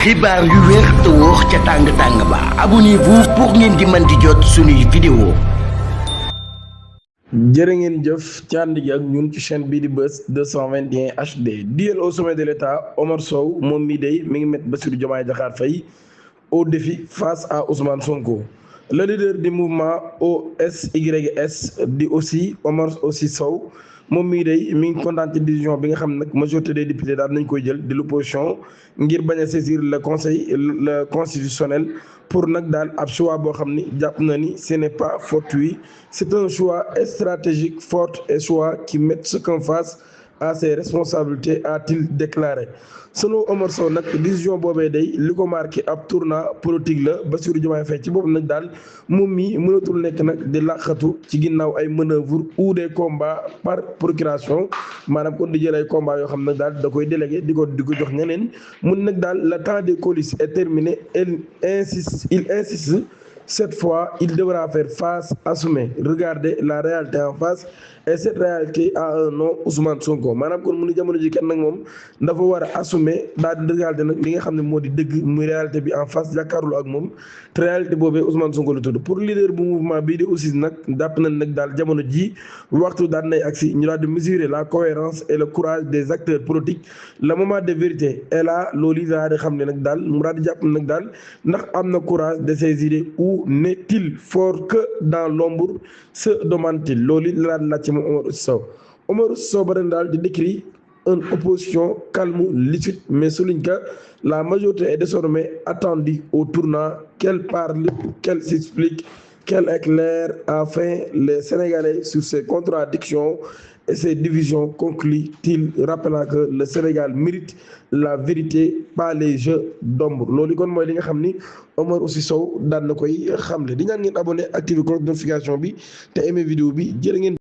xibaar yu wér te wóor ca tàng ba abonnez-vous pour ngeen di mën di jot suñuy vidéo. jërë ngeen jëf ci ànd gi ak ñun ci chaîne bii di Buzz 221 HD. duel au sommet de l'État, Omar Sow moom mii day mi ngi met Bassirou Diomaye Diakhar Faye au défi face à Ousmane Sonko. Le leader du mouvement OSYS di aussi Omar aussi Sow moom mii day mi ngi kontaan ci décision bi nga xam nag majorité des députés daal nañ koy jël di l'opposition ngir bañ a saisir le constitutionnel pour nag daal ab choix boo xam ni jàpp na ni ce n'est pas fortuit, c'est un choix stratégique fort et choix qui met chacun face à ses responsabilités, a-t-il déclaré. Selon Omar Sow nag décision boobee day li ko marqué ab tournant politique la. Bassirou Diomaye Faye ci boobu nag daal moom mi mënatul nekk nag di làqatu ci ginnaaw ay manœuvres ou des combats par procuration, maanaam kon di jël ay combats yoo xam ne daal da koy délégué di ko jox ñeneen. mun nag daal le temps des coulisses est terminé. Il insiste cette fois il devra faire face, assumer, regarder la réalité en face, et cette réalité a un nom, Ousmane Sonko. maanaam kon mu ni jamono ji kenn nag moom dafa war a assumer daal di regarder nag li nga xam ne moo di dëgg muy réalité bi en face jàkkaarloo ak moom te réalité boobee Ousmane Sonko la tudd. pour leader bu mouvement bii di aussi nag jàpp nañ nag daal jamono ji waxtu daal nay agsi ñu daal di mesurer la cohérence et le courage des acteurs politiques. le moment de vérité est là. loolu daal di xam ne nag daal mu daal di jàpp nag daal ndax am na courage de ses idées ou n'est-il fort que dans l'ombre, se demande-t-il. loolu la daan laaj ci moom Omar Sow. Omar Sow ba daal di décrit une opposition calme, lucide, mais souligne que la majorité est désormais attendue au tournant, qu'elle parle, qu'elle s'explique, qu'elle éclaire enfin les Sénégalais sur ces contradictions et ces divisions, conclut-il, rappelant que le Sénégal mérite la vérité, pas les jeux d'ombre. loolu kon mooy li nga xam ni Omar aussi Sow daan na koy xamle. di ñaan ngeen abonné, activer cloche de notification bi te aimé vidéo bi. jërë ngeen